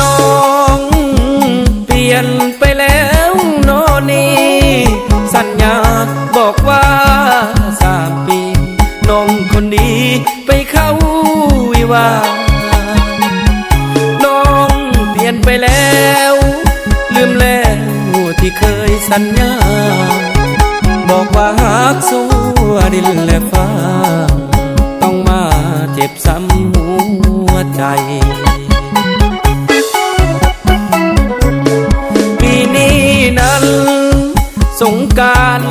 ນ້ອງປ່ຽນໄປແລ້ວນໍນີ້ ສັນຍາບອກວ່າສາມປີ ນ້ອງຄົນດີໄປເຂົ້າວິວາ. ນ້ອງປ່ຽນໄປແລ້ວ ລືມແລ້ວທີ່ເຄີຍສັນຍາ ບອກວ່າຮັກຊົ່ວດິນແລະຟ້າ ຕ້ອງມາເຈັບຊ້ຳຫົວໃຈ. ປີນີ້ນັ້ນສົງການ